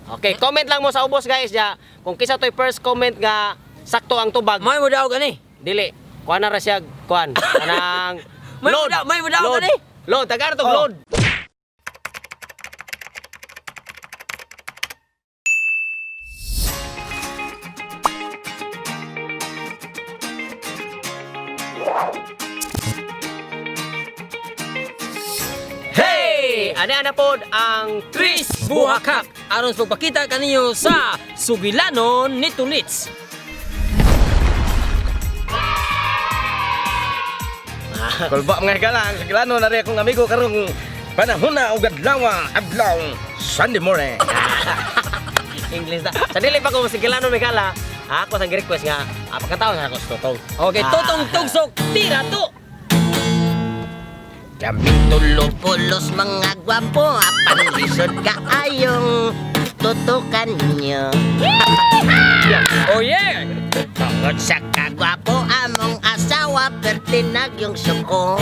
Okay, comment lang mo sa ubos, guys, ya. Kung kinsa to'y first comment nga sakto ang tubag, May mo daw gani. dili. Kuan na ra siya, kuan. Kanang May load. may mudaw Load. gani. Load, tagar to Oh. load. Hey! Ani ana pod ang Tris Buhakak aron sa pagpakita kaninyo sa Sugilanon ni Tulits. Kulba mga higala, ang sigilano na rin akong amigo karong panahon na og adlaw, adlaw Sunday morning. English na. Sa dili pa ko masigilano may kala, ako sang request nga, pagkataon sa ako sa totong. Okay, totong tugsok, tira to. Kaming tulo-pulos mga gwapo, apan lisod kaayong tutukan nyo. Oh yeah. Tungod sa kagwapo among asawa, pertinag yung suko.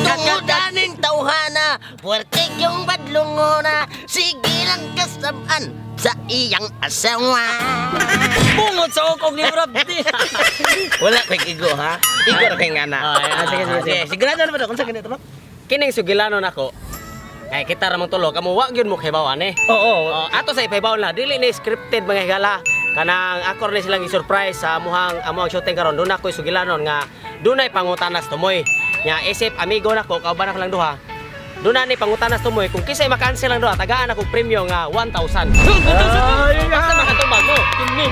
Tungod aning tawhana, puwerte yung badlungona, sige lang kasabaan sa iyang asawa. Bungot sa okog ni Rob. Wala ko'y igo ha. Igo ra kay ngana. Ah, sige, sige, sige. Okay, sigurado na ba to? Kung sa ganito ba? Kining sugilano nako. Kay kita ra mong tulo, kamo wa gyud mo kahibaw ani. Oo. Oh, ato sa ipahibaw na dili ni scripted mga higala. Kanang ako ni silang i-surprise sa amuhang amuhang shooting karon. Doon ako'y sugilanon nga dunay pangutanas tumoy. Nya isip amigo nako kauban ako lang duha. Doon na ni pangutanas tumoy kung kisay makancel lang duha tagaan ako premyo nga 1,000. Ay, Basta makatubag mo. Kini.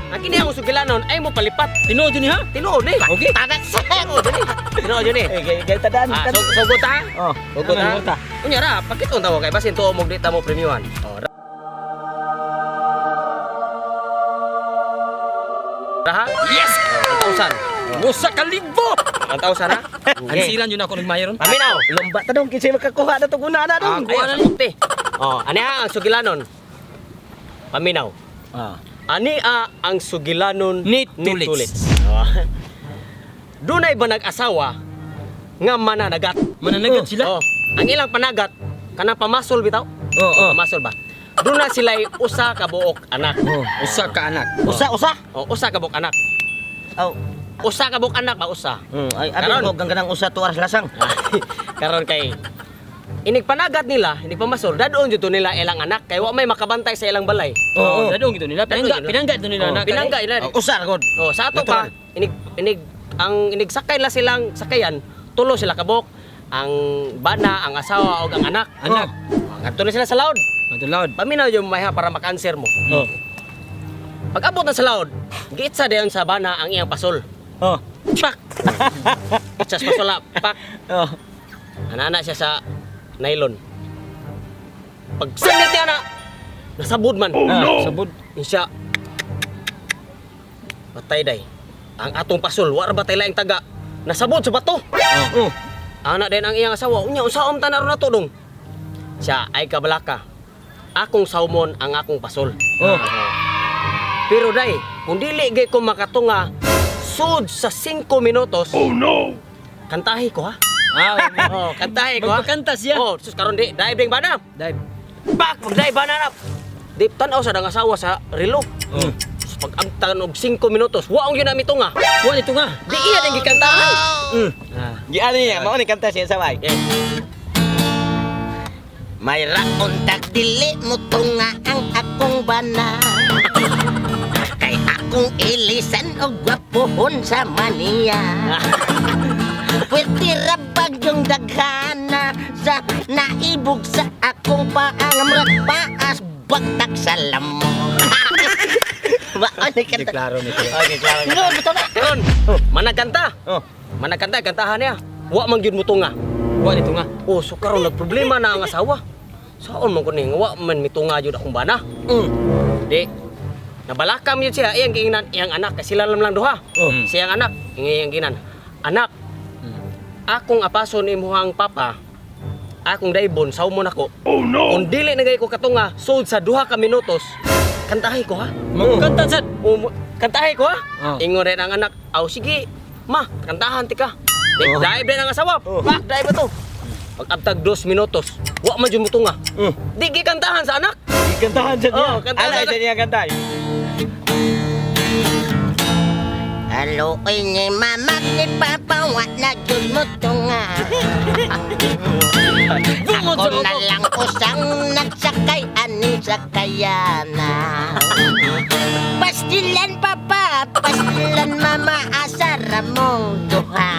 Ang kini ang sugilanon ay mo palipat. Tinuod yun ha? Tinuod ni. Okay. Tanak sa Tinuod ni. Tinuod yun eh. Eh, kay kay tadaan. Ah, so, sugod ta. Oh. Sugod Tama, ta. Unya ra, pakitong tawo kay basin tuo mo di ta mo premiuhan. Oh. Ra ha? Yes! 1,000. Usa ka libo. 1,000 ha? Okay. Ansilan yun ako nagmayo ron. Paminaw. Lomba ta dong kinsay makakuha na to guna na dong. Ah, kuha Ayaw na sa ni. puti. Oh, ani ha ang sugilanon. Paminaw. Ah. Ani a ang sugilanon Ni Tulits. Oh. Dunay ba nag-asawa nga mananagat? Mananagat sila. Oh, ang ilang panagat kanang pamasol bitaw. Oo, oo. Pamasol ba? Doon na sila'y usa ka buok anak. Oh, usa ka anak. Usa usa. Oh, usa ka buok anak. Oh. Usa ka buok anak ba usa? Ay abi Karon. ko gang ganang usa tuwas lasang. Karon kay inig panagat nila, inig pamasol, dadon jud to nila ilang anak kay wa may makabantay sa ilang balay. Oo, dadong ito nila. Dadong Pinangga, ito. pinangga ito nila Oh, anak. pinangga nila. Oh, usa ra gud. Oh, sa ato pa, inig inig ang inig sakay la silang sakayan, tulo sila kabok, ang bana, ang asawa ug ang anak. Anak. Oh, ngadto na sila sa laod. Ato loud. Paminaw yung mayha para maka-answer mo. Oh. Pag abot na sa laod, giitsa dayon sa bana ang iyang pasol. Oh. Pak! Itsa sa pasol, pak! Oh. Anana siya sa nylon. Pag singit niya na, nasabod man. Oh, no. Sabod. Siya, patay day. Ang atong pasol, wala ba tay laing taga? Nasabod sa bato. Oh. Ana din ang iyang asawa, unya unsaon ta naron nato dong? Siya ay kabalaka. Akong saumon ang akong pasol. Oh. Pero day, kung dili gay ko makatunga sud sa 5 minutos. Oh no. Kantahi ko ha. Ah, Oh, kantahi ko ha. Magpakanta siya. Oh, sus karon di dive ding bana. Dive. Pak, mag-dive bana na. Di tan-aw sa dang asawa sa relo. Oh. Sus, pag amtan og 5 minutos, wa ang yun nami tunga. Wa nito nga. Di iya ding gikantahan. Ah. Giano niya, mao ni kanta siya sabay. Eh, May raon tag dili mo tunga ang akong bana. Kay akong ilisan og gwapohon sa maniya. Pwede ra bagyong daghana sa naibog sa akong paang murag paas bagtak sa lamok. Mao ni kanta. Klaro nito. Okay, klaro. Tinuod bitaw na. Karon, managkanta. Oh. Managkanta, kantahan niya. Wa man gyud mo tunga. Wa nito nga. Oh, so karon nagproblema na ang asawa. Saon man ko ni nga wa man mitunga jud akong bana. Di nabalakam yun siya iyang giingnan iyang anak kay sila lang lang duha. Oh. Siyang anak iyang giingnan. Anak, akong apason imuhang papa, akong daibon saumon ako. Oh no. Kung dili na gay ko katunga sud sa duha ka minutos, kantahi ko ha. Magkanta sad. Um, kantahi ko ha. Oh. Ingon rin ang anak, aw sige, ma, kantahan ti ka. Di, Oh. dive din ang asawa. Oh. Pak, dive ba to? Pag abtag 2 minutos, wa man jud mutunga. Di gikantahan sa anak. Kantahan siya niya. Oh, kantahan Alay siya. siya niya kanta. Aloy ni mama ni papa wa na jud mo tunga. Bungod Ako sa na utok. lang usang nagsakay aning sakayana. Pastilan papa, pastilan mama, asara mong duha.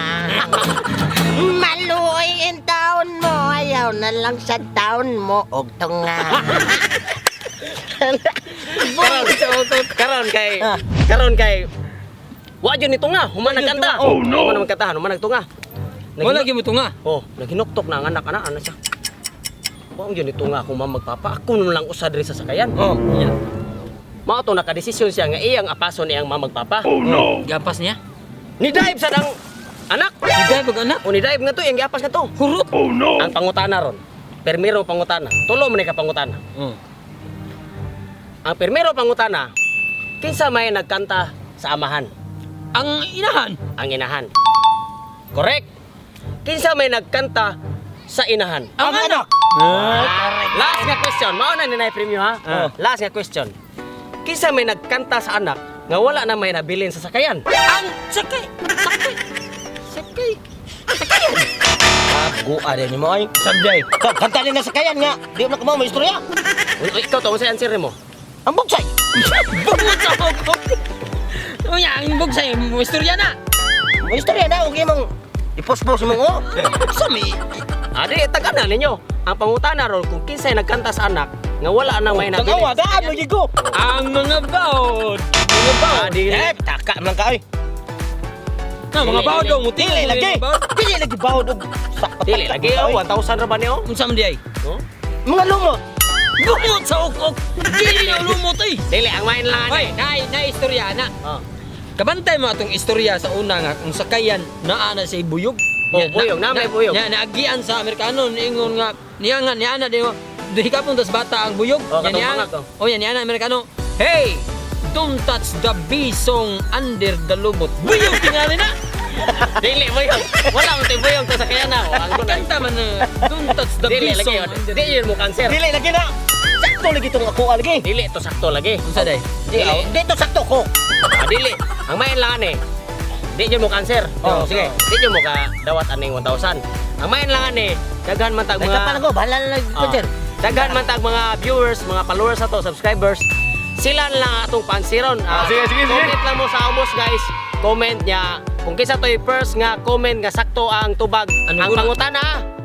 Maluoy in taon mo, ayaw na lang sa taon mo og tunga. Karon, karon kay karon kay wa jud ni tunga, human nagkanta. Oh no. Human nagkanta, human nagtunga. Wala gyud mo tunga. Oh, naghinuktok na ang anak ana ana siya. Wa jud ni tunga akong mama magpapa. Ako nun lang usa diri sa sakayan. Oh, yeah. Mao to nakadesisyon siya nga iyang apason iyang mama magpapa. Gapas niya. Ni dive sad ang anak. Hindi pag anak. O ni dive nga to, iyang giapas nga to. Hurot. Ang pangutana ron. Permiro pangutana. Tulo man ni ka pangutana. Oh. Ang permiro pangutana, kinsa may nagkanta sa amahan? Ang inahan. Ang inahan. Correct. Kinsa may nagkanta sa inahan? Ang anak. Last nga question. Mao na ni nay premyo ha. Ah. Last nga question. Kinsa may nagkanta sa anak nga wala na may nabilin sa sakayan? Ang sakay. Sakay. Sakay. Sakayan. Gua din mo ay. Sabjay. Kanta ni na sakayan nga. Di mo na kumaw may istorya. Uy, uy, ikaw to unsay answer nimo? Ang bugsay. Bungod sa utok. Unya, ang bugsay, mo istorya na. May istorya na og imong ipospos mo oh. Sa mi. Adi taga na ninyo. Ang pangutana ron kung kinsay nagkanta sa anak nga wala na may nabilin. Tangawa daan mo ko. Ang mga baod. Mga baod. Adi. Eh, taka man ka oy. Na, mga baod daw, muti. Dili lagi. Dili lagi baod og Dili lagi oh, 1,000 ra ba niyo? Unsa man di ay? Oh? Mga lumot. Bungod sa ukok. Dili na lumot ay. Dili ang main lang Hoy, ani. na na istorya na. Oh. Kabantay mo atong istorya sa una nga kung sakayan naa na sa buyog. Oh, buyog, na may buyog. Nya naagian sa Amerikano niingon nga niya nga niya na di hikapon tas bata ang buyog. Oh, Nya katong niya- bangag, oh. Oh, nya niya na Amerikano. Hey, don't touch the bisong under the lumot. Buyog tingali na. Dili buyog. Wala mo tay buyog sa sakayan na. Oh, ang kunay. Kanta man don't touch the Dili lagi. bisong oh. under. Dili yun mo cancer. Dili lagi na. Sakto lagi tong ako lagi. Dili to sakto lagi. Unsa day? Dili. Dito sakto ko. Ah, dili. Ang main lang ani. Di yun mo cancer. Oh, sige. Di yun mo ka dawat aning 1,000. Ang main lang ani, daghan man tag May mga kapal ko, bahala na lang Ah. sir. Daghan man tag mga viewers, mga followers ato, subscribers. Sila na lang atong pansiron. Ah, sige, sige, sige. Comment lang mo sa ubos guys. Comment niya kung kinsa to'y first nga comment nga sakto ang tubag. Ano ang guna? pangutana.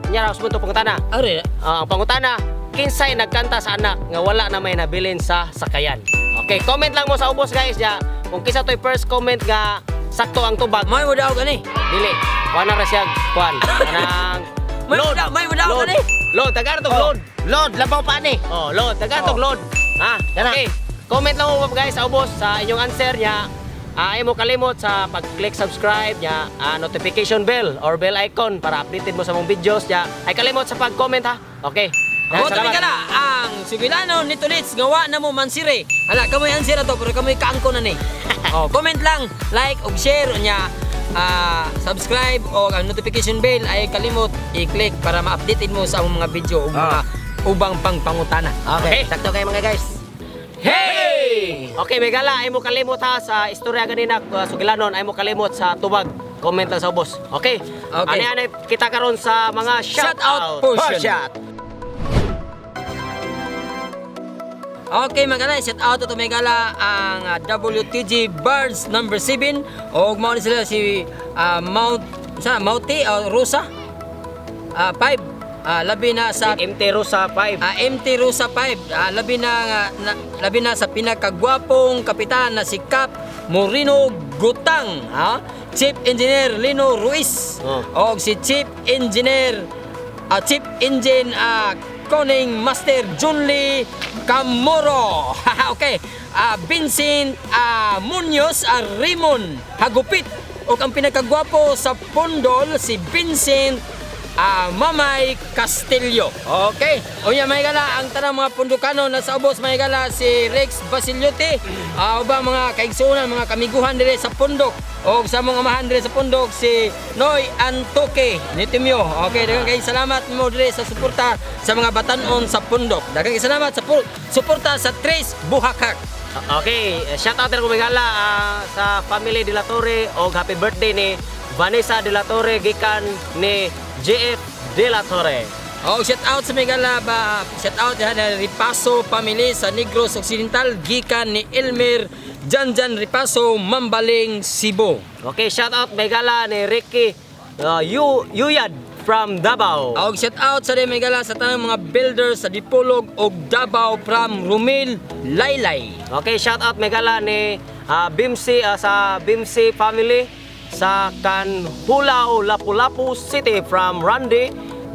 Nya ra to pangutana. Are, Ah, ang pangutana, kinsay nagkanta sa anak nga wala na may nabilin sa sakayan. Okay, comment lang mo sa ubos guys ya. Kung kinsa to'y first comment nga sakto ang tubag, may mo daw gani. dili. Wala ra siya kuan. Kanang May mo daw load. gani. Load, tagaan tog load. Load, labaw pa ni. Oh, load, tagaan tog Oh. load. Ha? Yana. Okay. Comment lang mo guys sa ubos sa inyong answer niya. Ah, ay mo kalimot sa pag-click subscribe niya, notification bell or bell icon para updated mo sa mong videos niya. Ay kalimot sa pag-comment ha. Okay. Ako Salamat. tabi ka na, ang Sugilano ni Tulits, gawa na mo mansire. Hala, kamoy ansira to, pero kamoy kaangko na ni. Oh, comment lang, like ug share unya, subscribe o ang notification bell ay kalimot i-click para ma-update mo sa among mga video ug mga ubang pangpangutana. Okay, Okay. sakto kayo mga guys. Hey! Okay, Megala, ay mo kalimot ha sa istorya ganina sugilanon, ay mo kalimot sa tubag. Comment lang sa ubos. Okay. Okay. Ani-ani kita karon sa mga shout, Shout out portion. Shot. Okay mga gala, shout out to Megala ang WTG Birds number 7 og mao ni sila si Mount sa Mauti o Rosa 5 labi na sa MT Rosa 5. MT Rosa 5, labi na, labi na sa pinakagwapong kapitan na si Cap Morino Gutang, ha? Chief Engineer Lino Ruiz Oh. og si Chief Engineer Chief Engine Conning Master Junli Camoro. Okay. Vincent Munoz Raymond Hagupit ug ang pinakagwapo sa Pondol si Vincent Mamay Castillo. Okay. Unya, mga higala, ang tanang mga pundukano nasa ubos, mga higala, si Rex Basiliote, ubang mga kaigsuonan, mga kamiguhan dire sa pundok. O sa mga amahan dire sa pundok si Noy Antoque Nitimyo. Okay, daghang kay salamat mo dire sa suporta sa mga batanon sa pundok. Daghang kay salamat sa suporta sa Tres Buhakak. Okay, shout out ko, mga higala, sa family De La Torre og happy birthday ni Vanessa De La Torre gikan ni JF De La Torre. Oh, shout out sa mga higala ba, shout out diha na Ripaso family sa Negros Occidental gikan ni Elmer Janjan Ripaso, Mambaling, Cebu. Okay, shout out, mga higala, ni Ricky Yuyad from Davao. Og shout out sa mga higala sa tanang mga builders sa Dipolog og Davao from Rumil Laylay. Okay, shout out, mga higala, ni Bimsi sa Bimsi family sa Canjulao, Lapu-Lapu City from Randy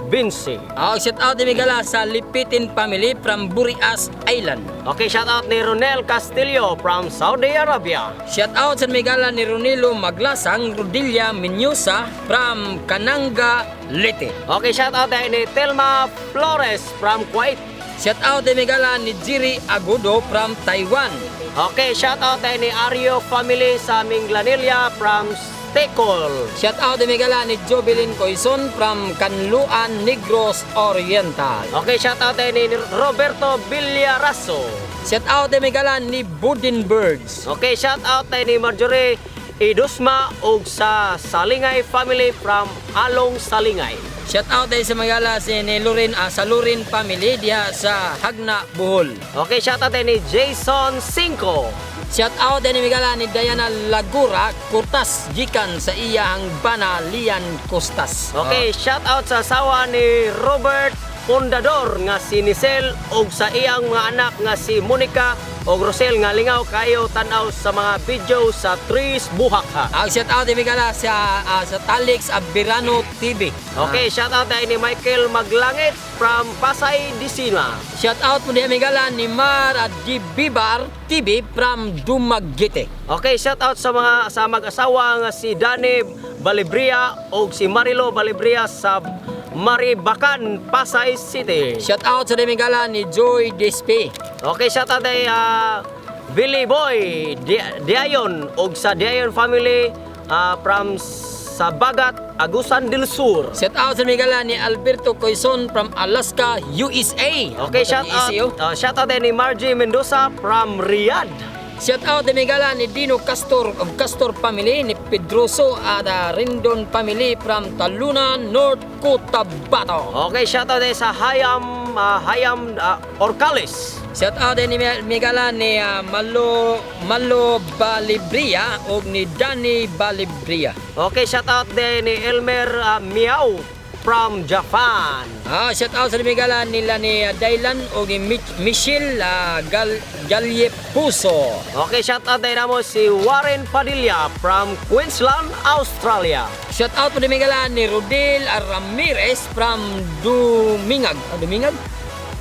Binsi. Og shout out mga higala sa Lipitin family from Burias Island. Okay, shout out ni Ronel Castillo from Saudi Arabia. Shout out sa mga higala ni Ronilo Maglasang Rodilla Minyusa from Kananga, Leyte. Okay, shout out din ni Telma Flores from Kuwait. Shout out din mga higala ni Jiri Agudo from Taiwan. Okay, shout out din ni Ario family sa Minglanilla from Stekol. Shout out din mga higala ni Jovelyn Coison from Canluan, Negros Oriental. Okay, shout out din ni Roberto Villaraso. Shout out din mga higala ni Budin Birds. Okay, shout out din ni Marjorie Idusma ug sa Salingay family from Along Salingay. Shout out din sa mga higala si ni Lorin, sa Lorin family diha sa Hagna, Bohol. Okay, shout out din ni Jason Cinco. Shout out din ni mga higala ni Diana Lagura Cortas gikan sa iyang bana Lian Costas. Okay, shout out sa asawa ni Robert Pundador nga si Nicel ug sa iyang mga anak nga si Monica ug Rosel nga lingaw kayo tan-aw sa mga video sa Tris Buhakha. Ang shout out din mga higala sa Talix Abirano TV. Okay, shout out din ni Michael Maglangit from Pasay, Disina. Shout out po din mga higala ni Mar at Bibar TV from Dumaguete. Okay, shout out sa mga sa mag-asawa nga si Danny Balibria ug si Marilo Balibria sa Maribacan, Pasay City. Shout out sa mga higala ni Joy Despe. Okay, shout out kay Billy Boy Diayon ug sa Diayon family from Sabagat, Agusan del Sur. Shout out sa mga higala ni Alberto Coison from Alaska, USA. Okay, shout out USA, oh. Shout out din ni Margie Mendoza from Riyadh. Shout out din mga higala ni Dino Castor of Castor family, ni Pedroso at Rendon family from Talunan, North Cotabato. Okay, shout out din sa Hayam Orcales. Shout out din ni mga higala ni Malo Malo Balibria o ni Danny Balibria. Okay, shout out din ni Elmer Miao from Japan. Shout out sa mga higala nila ni Dylan o ni Michelle Galyepuso. Okay, shout out din namo si Warren Padilla from Queensland, Australia. Shout out po ni mga higala ni Rodel Ramirez from Dumingag. Dumingag?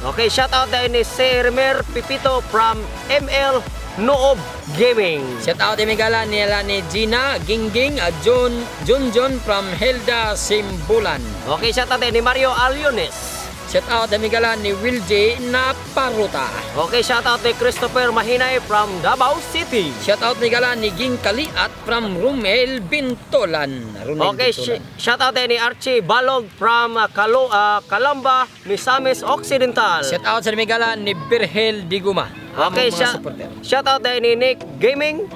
Okay, shout out din ni Sir Pipito from ML Noob Gaming. Shout out din mga higala nila ni Gina Gingging, John John John from Hilda Simbulan. Okay, shout out din ni Mario Aliones. Shout out din mga higala ni Will J Naparuta. Okay, shout out ni Christopher Mahinay from Davao City. Shout out ni gala ni Ging Kaliat from Rumel Bintolan. Rumel Okay, Bintolan. shout out din ni Archie Balog from Calamba, Misamis Occidental. Shout out sa mga higala ni Birhel Diguma. Okay, Among mga supporter. Shout out din ni Nick Gaming.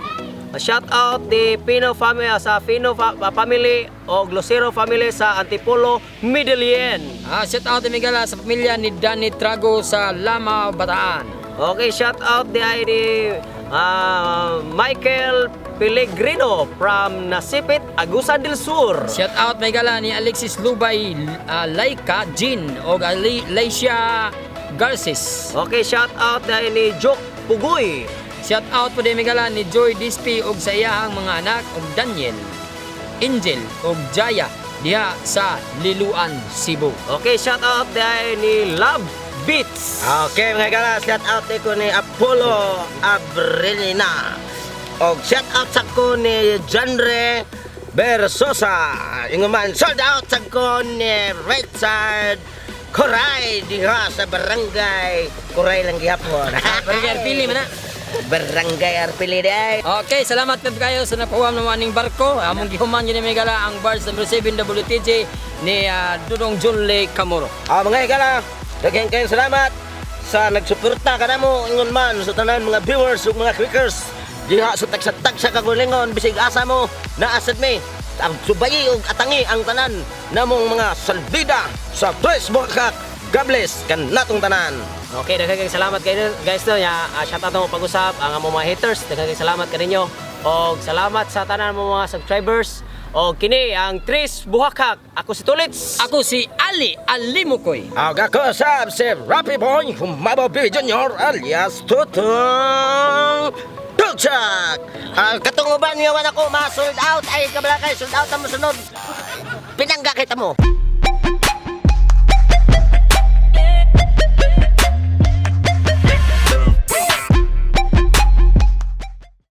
Shout out ni Pino family sa Pino family o Lucero family sa Antipolo, Medellin. Shout out ni mga higala sa pamilya ni Danny Trago sa Lama, Bataan. Okay, shout out di ay ni Michael Pellegrino from Nasipit, Agusan del Sur. Shout out mga higala ni Alexis Lubay, Laika Jean o Leisha Garces. Okay, shout out di ay ni Joke Pugoy. Shout out po din mga higala ni Joy Dispi og sa iyahang mga anak og Daniel, Angel og Jaya diha sa Liluan, Cebu. Okay, shout out di ay ni Love Beats. Okay, mga higala, shout out ko ni Apollo Abrilina. Og shout out sa ko ni Janre Versosa. Ingon man, sold out sa ko ni Richard Koray diha sa barangay Koray lang gihapon. Barangay Arpili man na. Barangay Arpili day. Okay, salamat na kayo sa napahuam na aning barko. Among gihuman yun may gala ang barge number 7 WTJ ni Dudong Junley Camoro. Mga higala, daghan kayong salamat sa nagsuporta ka namo ingon man sa tanan mga viewers ug mga clickers diha sa tagsa-tagsa kagulingon, bisig asa mo naasad mi ang subayi ug atangi ang tanan namong mga salbida sa Tres Bukak. God bless kanatong tanan. Okay, daghang kayong salamat kayo guys no. Ya, shout out mo pag-usap ang among mga haters. Daghang kayong salamat kaninyo. Og salamat sa tanan mo mga subscribers. Og kini ang Tris Buhakak. Ako si Tulits. Ako si Ali Alimukoy. Ang ako sab si Rapi Boy Humabo B. Jr. alias Tutong Tulchak. Ang katong uban nga wala ko ma sold out ay kabalakay, sold out ang mosunod. Pinangga kita mo.